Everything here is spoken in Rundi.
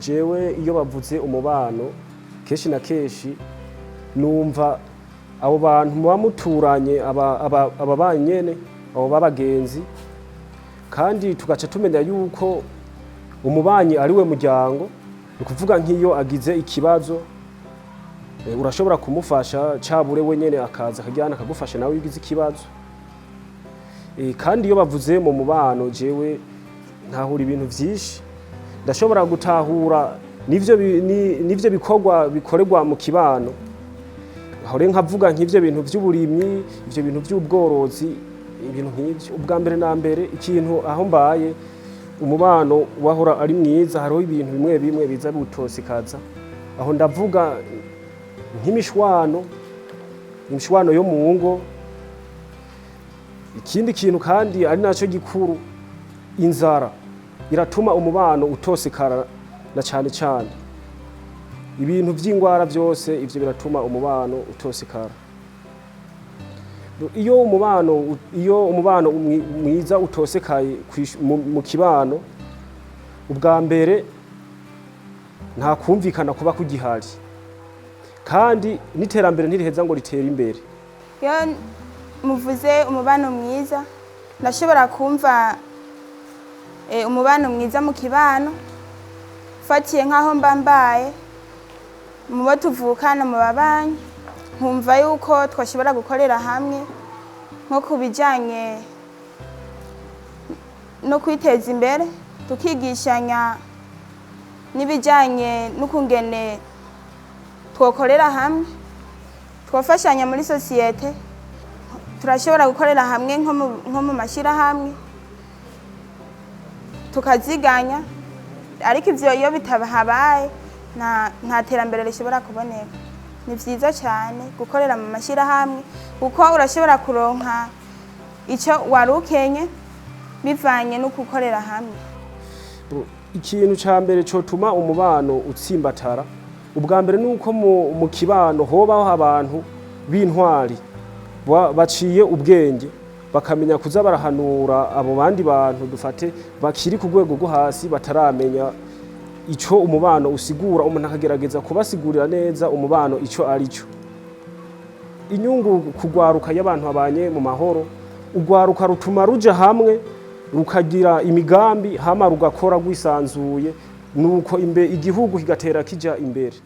Jewe iyo bavuze umubano, kenshi na kenshi numva abo bantu muba muturanye, aba banyene, abo b'abagenzi. Kandi tugaca tumenya yuko umubanyi ari we muryango. Ni ukuvuga nk'iyo agize ikibazo, urashobora kumufasha, cabure we nyene akaza akajyana akagufasha nawe iyo ugize ikibazo. Kandi iyo bavuze mu mubano, jewe ntahura ibintu vyinshi. Ndashobora gutahura nivyo bikorwa bikorerwa mu kibano. Aho rero nkavuga nk'ivyo bintu vy'uburimyi, ivyo bintu vy'ubworozi, ibintu nk'ivyo. Ubwa mbere na mbere, ikintu aho mbaye umubano wahora ari mwiza, hariho ibintu bimwe bimwe biza biwutosekaza. Aho ndavuga nk'imishwano, imishwano yo mu ngo. Ikindi kintu kandi ari nacyo gikuru, inzara iratuma umubano utosekara, na cane cane ibintu vy'ingwara. Vyose ivyo biratuma umubano utosekara. Iyo umubano mwiza utosekaye mu kibano, ubwa mbere nta kumvikana kuba kugihari, kandi n'iterambere ntiriheza ngo ritere imbere. Iyo muvuze umubano mwiza, ndashobora kumva umubano mwiza mu kibano fatiye nk'aho mba mbaye, mu bo tuvukana, mu babanyi, nkumva yuko twashobora gukorera hamwe nko ku bijyanye no kwiteza imbere, tukigishanya n'ibijyanye n'ukungene twokorera hamwe, twafashanya muri sosiyete. Turashobora gukorera hamwe nko mu mashyirahamwe, tukaziganya. Ariko ivyo iyo bitahabaye, nta terambere rishobora kuboneka. Ni vyiza cyane gukorera mu mashyirahamwe, kuko urashobora kuronka icyo wari ukenye bivanye no gukorera hamwe. Ikintu ca mbere cotuma umubano utsimbatara, ubwa mbere nuko mu kibano hobaho abantu b'intwari baciye ubwenge, bakamenya kuza barahanura abo bandi bantu, dufate bakiri ku rwego rwo hasi, bataramenya ico umubano usigura. Umuntu akagerageza kubasigurira neza umubano ico ari cyo. Inyungu kugwaruka y'abantu babanye mu mahoro, urwaruka rutuma ruja hamwe, rukagira imigambi, hama rugakora rwisanzuye, nuko igihugu kigatera kija imbere.